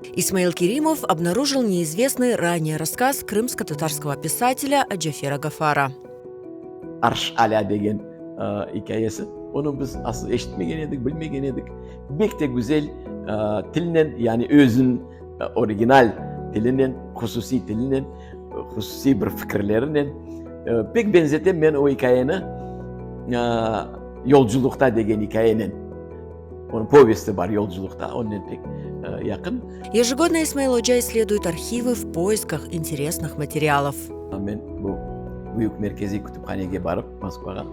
Исмаил Керимов обнаружил неизвестный ранее рассказ крымско-татарского писателя Джафера Гафара. Arş Alâ degen ikâyesi. Onı biz asıl eşitmegen edik, bilmegen edik. Bek te güzel tilnen, yani özüniñ original tilinen, hususiy tilinen, hususiy bir fikirlerinen. Pek benzetem men o ikâyeni Yolculuqta degen ikâyenen. Onıñ povesti bar Yolculuqta, onnen pek yaqın. Ежегодно Исмаил oca исследует архивы в поисках интересных материалов. Men bu büyük merkeziy kütüphanege barıp, Moskvağa,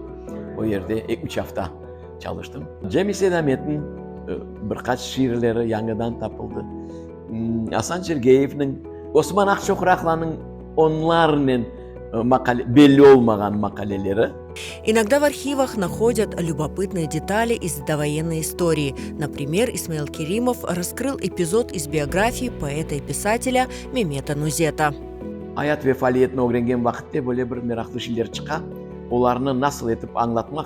o yerde üç afta çalıştım. Cemil Seydametniñ bir qaç şiirleri yañıdan tapıldı. Asan Çergeyevniñ, Osman Aqçoqraqlanıñ onlarnen maqale, belli olmağan maqaleleri. Inogda в arhivах nahodят любопытные детали из довоенной истории. Например, Исмаил Керимов раскрыл эпизод из биографии поэта и писателя Мемета Нузета. Ayat ve faaliyetini ögrengen vaqıtte böyle bir meraqlı şeyler çıqa, olarnı nasıl etip añlatmaq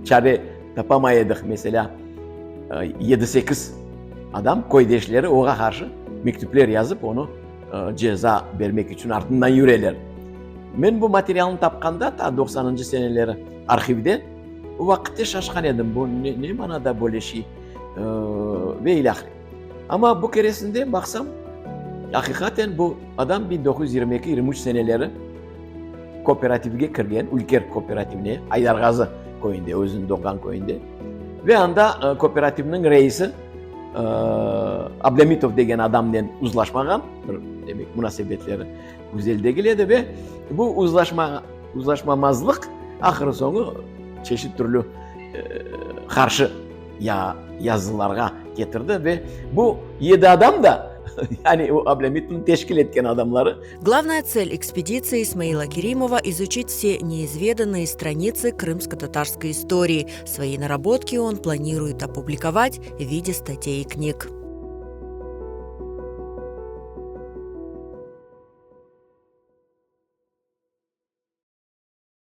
çare tapamay edik. Meselâ, yedi-sekiz adam, köydeşleri oğa qarşı mektüpler yazıp, onı ceza bermek içün artından yüreler. Men bu materialnı tapqanda, ta doqsanıncı seneleri arhivde, o vaqıtte şaşqan edim, bu ne manada böyle şey ve ilâhre. Amma bu keresinde baqsam, aqiqaten bu adam 1922, 23 seneleri kooperativge kirgen, Ülker kooperativine, Aydarğazı köyünde, özüniñ doğğan köyünde. Ve anda kooperativniñ reisi Ablâmitov degen adamnen uzlaşmağan, bir, demek, munasebetleri güzel degil edi ve bu uzlaşma, uzlaşmamazlıq ahırı soñu çeşit türlü qarşı ya yazılarğa ketirdi ve bu yedi adam da, yani o Ablâmitovnıñ teşkil etken adamları. Glavnaya цель экспедиции Исмаила Керимова изучить все неизведанные страницы крымско-татарской истории. Свои наработки он планирует опубликовать в виде статей и книг.